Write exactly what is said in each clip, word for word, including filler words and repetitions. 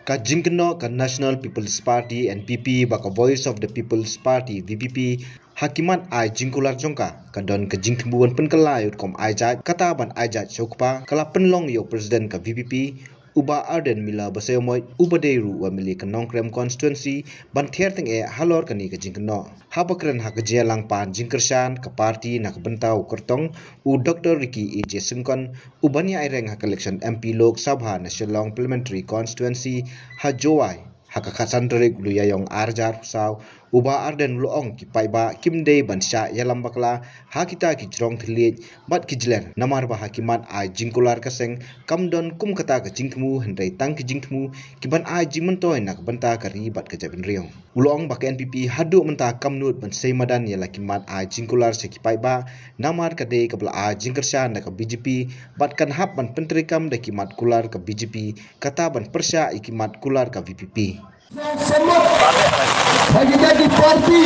Ka jingkynnoh ka National People's Party, N P P, bad ka Voice of the People's Party, V P P, ha ki mat ai jingkular jong ka, ka don ka jingthmu ban pynkylla ïa u rukom ai jait, kata ban ai jait sha u kpa, ka la pynlong ïa u President ka V P P, u Bah Ardent Miller Basaiawmoit, uba dei ruh u M L A ka Nongkrem constituency, ban thiar tyngeh halor kane ka jingkynnoh. Haba kren ha ka jingïalang pan jingkyrshan ka party na ka bynta u kyrtong, u Doktor Ricky A J Syngkon, uban ïa aireng ha ka election M P Lok Sabha na Shillong Parliamentary Constituency ha Jowai, ha ka khatsan tarik u Lber ar hajar arphew saw, u Bah Ardent u la ong ki paidbah kim dei ban shah ïalam bakla ha kita ki jrong thylliej bad ki jler, namar ba ha ki mat ai jingkular ka seng kam don kum kata ka jingthmu, hynrei tang ki jingthmu kiban ai jingmyntoi na ka bynta ka ri bad ka jaitbynriew. U la ong ba ka N P P haduh mynta kam nud ban sei madan ïa la ki mat ai jingkular sha ki paidbah, namar ka dei kaba la ai jingkyrshan da ka B J P, bad kan hap ban pyntreikam da ki mat kular ka B J P, kata ban pyrshah ïa ki mat kular ka V P P. Samut ha kita ki party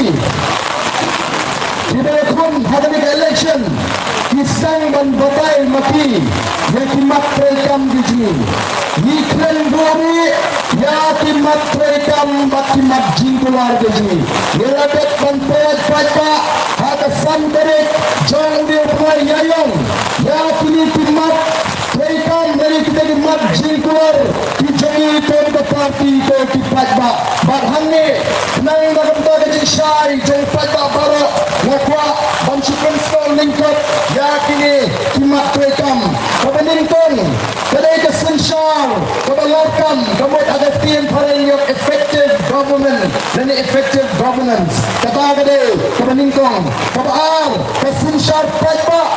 kiba ïakhun ha kane ka election, ki sdang ban batai ma ki ïa ki mat treikam ki jong ngi. Ngi kren buhrieh ïa ki mat treikam bad ki mat jingkular ki jong ngi. Ngi la dep ban peit paidbah ha ka san tarik jong une u bnai Ïaïong ïa kine ki mat treikam lane kita ki mat jingkular ki jong ngi kum ka party, ko ki paidbah. Bad hangne, khnang na ka bynta ka jingshai jong paidbah baroh, nga kwah ban shu pynsngew lyngkot ïa kine ki mat treikam. Kaba nyngkong, ka dei ka synshar kaba larkam, ka mut ha ka ktien phareng ïoh effective government lane effective governance. Kata ka dei kaba nyngkong. Kaba ar, ka synshar paidbah,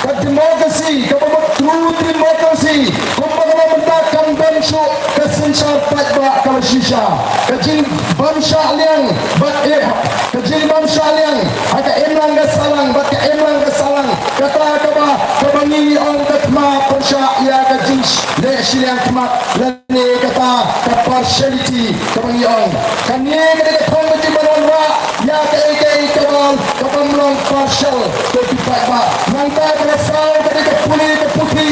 ka democracy, kaba mut true democracy, kumba ka long mynta kam don shuh ka synshar paidbah kaba shisha. Ka jingbym shah liang bad eh, ka jingbym shah liang ha ka imlang ka sahlang bad ka imlang ka sahlang, kata kaba, kaba ngi ong ka thma pyrshah ïa ka jingleh shiliang khmat, lane kata ka partiality kaba ngi ong. Kane ka dei ka thong ka jingban wanrah ïa kaei kaei kaba, kabym long partial, ko ki paidbah. Nangta kaba saw ka dei ka pule ka puthi,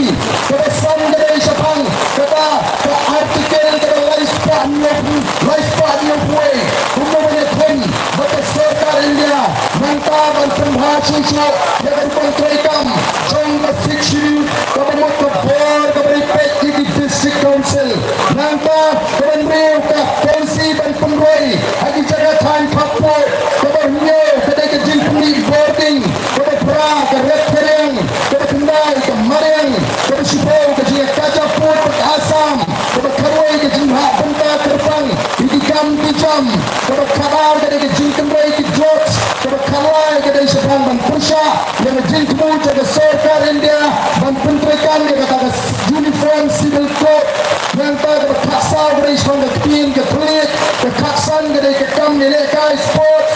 kaba san ka dei shaphang kata ka article kaba laispah hynñiewphew, laispah hynñiewphew wei, kumba ban ïakhun bad ka sorkar India, nangta ban pynbha shuh shuh ïa ka rukom treikam jong ka Sixth Schedule, kaba mut ka bor kaba ri peit ïa ki District Council. Nangta kaba hynriew ka policy ban pynroi ha ki jaka thaiñ khappud, kaba hynñiew ka dei ka jingpynlih bording, kaba phra ka rep ka riang, kaba khyndai ka mariang, kaba shiphew ka jingïakajia pud bad ka Assam, kaba khatwei ka jingbha bynta kyrpang ïa ki kam ki jam, kaba khatar ka dei ka jingkynrei ki drugs, kaba khatlai ka dei shaphang ban pyrshah ïa ka jingthmu jong ka sorkar India ban pyntreikam ïa kata ka Uniform Civil Code. Nangta kaba khatsaw ka dei shaphang ka ktien ka thylliej, ka khatsan ka dei ka kam ïalehkai sports.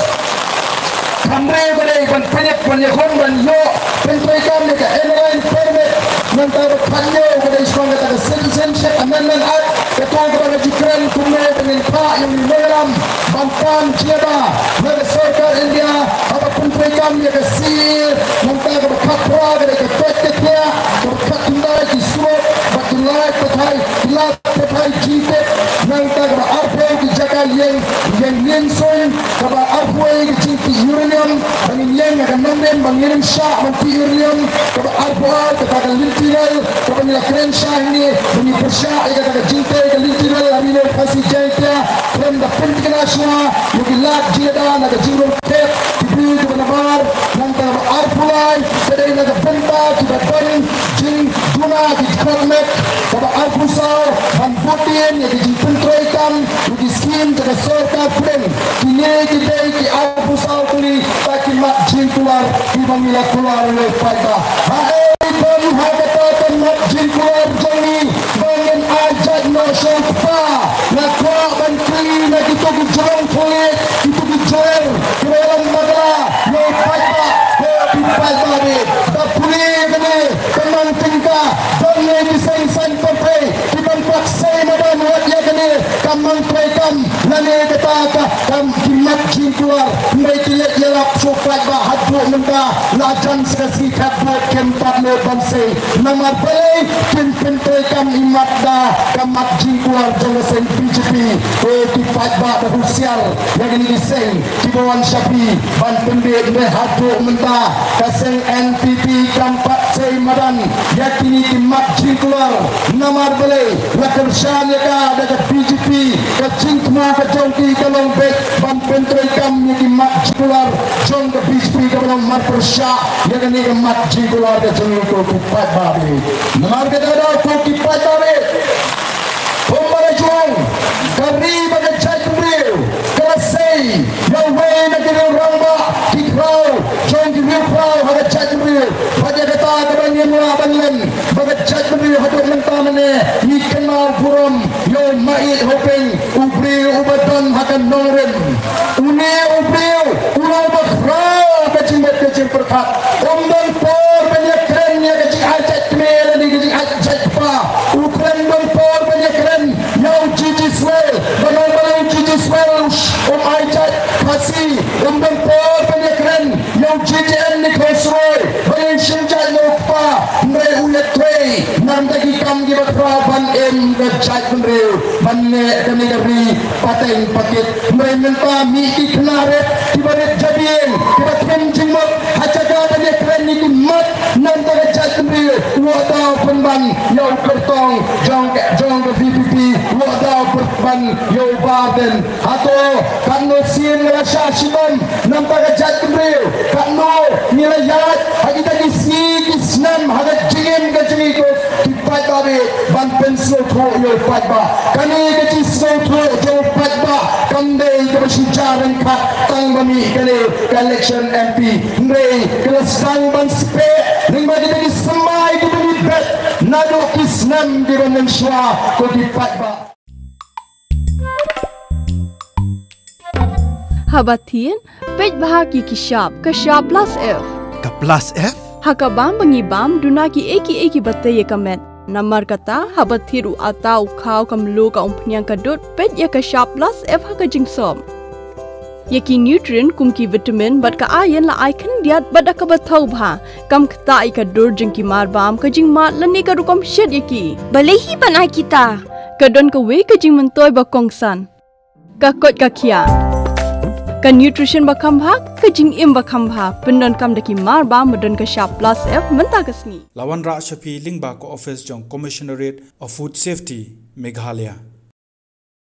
Khathynriew ka dei ban pynïap ban ïakhun ban ïoh pyntreikam ïa ka N R I permit. Nangta kaba khathynñiew ka dei shaphang kata ka Citizenship Amendment Act, kato kaba nga ju kren kumno ba ngin phah ïa u nongïalam ban pan jingïada na ka sorkar India haba pyntreikam ïa ka C A A. Nangta kaba khatphra ka dei ka koit ka khiah, kaba khatkhyndai ki surok bad ki lad pathai, ki lad pathai jingtip. Nangta kaba arphew ki jaka ïeng, ïeng liengsuiñ, kaba arphew wei ki jingtih uranium, ba ngin ïeng ha ka nongrim ba ngin ym shah ban tih uranium, kaba arphew ar kata ka lynti rel, kaba ngi la kren shai hangne, ba ngi pyrshah ïa kata ka jingtei ka lynti rel ha Ri Lum Khasi Jaiñtia, khlem da pynthikna shuwa ïa ki lad jingïada na ka jingrung khet ki briew kiba nabar. Nangta kaba arphew lai ka dei na ka bynta kiba don jingduna ki jingkhot met, kaba arphew saw ban bud dien ïa ki jingpyntreikam ïa ki skim jong ka sorkar pdeng. Kine ki dei ki arphew saw tylli ta ki mat jingkular kiba ngi la kular, ko paidbah. Haei ban ha kata ka mat jingkular jong ngi ba ngin ai jait noh sha u kpa? Nga kwah ban kylli na kito ki jrong thylliej, kito ki jrong kiba ïalam bakla, ko paidbah, ko paidbah, da pule kane ka mang tyngka, don ne ki seng saiñ pyrthei kiban kwah sei madan wat ïa kane ka mang treikam. Kata ka kam ki mat jingkular, mei ki leh ïalap shu paidbah haduh mynta, la jan sa ka sngi khatduh kim pat leh ban sei. Namar balei kim pyntreikam i mat da ka mat jingkular jong ka seng B J P. Ko ki paidbah da husiar ïa kine ki seng kiba wan sha phi ban pynbeit, mei haduh mynta ka seng N P P kam pat sei madan ïa kine ki mat jingkular. Namar balei? La kyrshan ïa ka da ka B J P, ka jingthmu ka jong ki ka long beit ban pyntreikam ïa ki mat jingkular jong ka B J P kaba long marpyrshah ïa kane ka mat jingkular ka jong ngi ko ki paidbah. Namar kata ka daw ko ki paidbah, kumba la jong ka ri bad ka jaitbynriew ka la sei ïa uwei na ki rangbah ki khraw jong ki riewkhraw ha ka jaitbynriew. Bad ïa kata kaba ngim lah ban len ba ka jaitbynriew haduh mynta mynne ngi kynmaw burom ïa u Maieit Hoping, u briew uba don ha ka nongrim. Une u briew u long uba khraw ka jingbit ka jingpyrkhat. Um don por ban ïakren ïa ka jingaitjait kmie lane ka jingaitjait jait kpa. U khlem don por ban ïakren ïa u G G Swell, ba long ba long u G G Swell um aitjait Khasi. Um don por ban ïakren ïa u G J N Nichols Roy, ba long shynjait na u kpa. Hynrei u ïatrei namar ki kam kiba khraw ban im ka jaitbynriew, ban leh kane ka ri pateng pakit. Hynrei mynta mih ki khynnah rit kiba rit jabieng, kiba khlem jingmut, ha jaka ban ïakren ïa ki mat namar ka jaitbynriew, u la daw pynban ïa u kyrtong jong ka, jong ka V P P, u la daw pynban ïa u Bah Ardent. Hato katno sien nga la shah shitom namar ka jaitbynriew? Katno ngi la ïaid ha kita ki sngi ki snem ha ka jingim ka jong ngi ko ki paidbah, ban pynsngewthuh ïa u paidbah? Kane ka jingsngewthuh jong u paidbah kam dei kaba shu jia ryngkat tang ba mih kane ka election M P. Hynrei ka la sdang ban speh lyngba kita ki symbai kiba ngi bet naduh ki snem kiba mynshuwa ko ki paidbah. Haba thied, peit bha ïa ki shap, ka shap plus F. Ka plus F? Ha ka bam ba ngi bam, duna kiei kiei kiba tei ïa ka met. Namar kata, haba thied u atta, u khaw, ka mluh, ka umphniang, ka dud, peit ïa ka shap plus F ha ka jingsop. Ïa ki nutrient kum ki vitamin bad ka iron la ai khyndiat bad da kaba thaw bha. Kam ktah ïa ka dur jong ki marbam, ka jingmad lane ka rukom shet ïa ki. Balei hi ban ai kita? Ka don kawei ka jingmyntoi ba kongsan. Ka koit ka khiah. Ka nutrition ba kham bha, ka jingim ba kham bha. Pyndonkam da ki marbam ba don ka shap plus F mynta ka sngi. La wanrah sha phi lyngba ka office jong Commissionerate of Food Safety, Meghalaya.